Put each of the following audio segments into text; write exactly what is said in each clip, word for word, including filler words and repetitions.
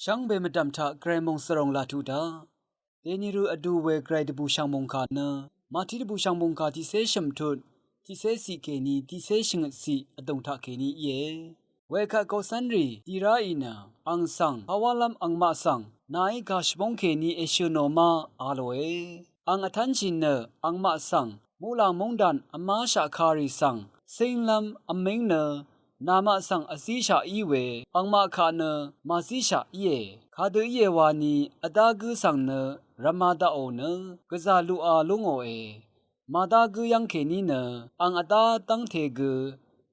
Shvngbe mvdv̀m taq gvray mòngsvròng laq tuq daq. Dèni rø vdu we gvray dvbùshv̀ng mòngkà nø Màtí dvbùshv̀ng mòngkà tiqcé shø̀m tut tiqcé ciq kèní tiqcé shvngøt ciq vdùng taq kèní íe. Wekvt koqcv́nrì dì ráì nø ang svng pàwálv́m angmaq svng nàí kàshvbóng kèní èshø̀ nò ma a lòe. Ang vtv́nshì nø angmaq svng muqlàng móngdàn vmáshaq kàrì svng cínglv́m vmíng nø namaq svng vzíshaq í we angmaq kaq nø màzíshaq íe. Kadø íe wani vdá gǿ svng nø rvmā daqò nø gvzà luqa lú ngòe. Màdá gǿ yv́ng kèní nø ang vdá dv́ngte gø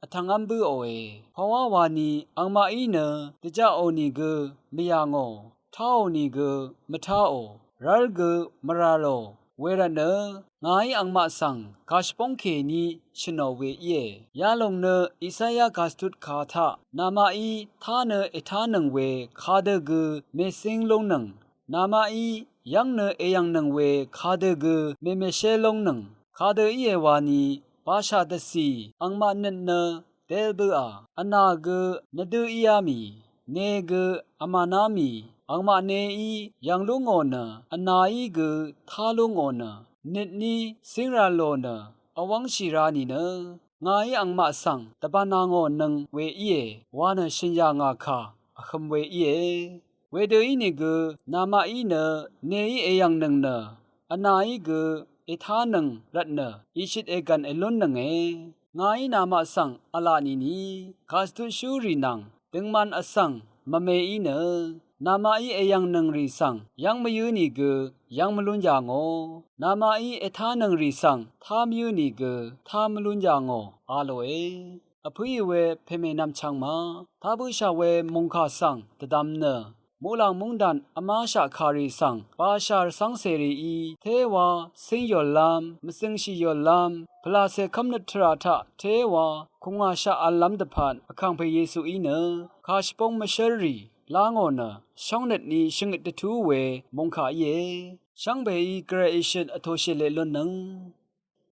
vtv̀ngv́m bǿòe. Pàwá wani angmaqí nø dvjaqò nìgø mvyà ngò, táò nìgø mvtáò, rv́l gø mvrà lò, wervtnø ngàí angmaq svng kàshvbóng kèní shø̀nò we íe. Yalòng nø Isaya kàshvtut kà taq namaqí tá nø ètánøng we kadø gø mècíng lóngnøng, namaqí yv́ng nø èyv̀ngnøng we kadø gø mèmèshé lóngnøng. Kadø íe wani bashà dvcì angmaq nøt nø dél bǿà. Vnà gø nvdǿ íá mì, ne gø vmàná mì, angmaq neí yv̀ng lú ngò nø vnàí gø tá lú ngò nø nøtní cíngrà lò nø vwv́ngshì ra nìnø ngàí angmaq svng dvbānā ngò nøng we íe wa nø shø̀n yà ngà kà vhø̄m we íe. Wedø ínìgø namaqí nø neí èyv̀ngnøng nø vnàí gø ètánøng rvtnø ìshøt ègv̀n èlúnnønge. Ngàí namaq svng v̄la nìni kàshvtutshúrì nvng døngman vsvng mvme í nø namaqí èyv̀ngnøng rì svng yv́ng mvyǿ nìgø yv́ng mvlún yà ngò. Namaqí ètánøng rì svng tá mvyǿ nìgø tá mvlún yà ngò a lòe. Vpǿì we pèmènvm chvngma tá bǿshà we mòngkà svng dvdvm nø muqlàng móngdàn vmáshaq kàrì svng bashà rvcv́ng cèrìí téwa cíng yòllv́m, mvzøngshì yòllv́m, pvlàcè kv́mnøt tvrà taq téwa kùngàshaq v̄llv́m dvpvt Vkàngpè Yesuí nø kàshvbóng mvshǿlrì lá ngò nø shóngnøtní shvngøt dvtú we mòngkà íe. Shvngbeí gvray ìshøt vtōshì leq lúnnøng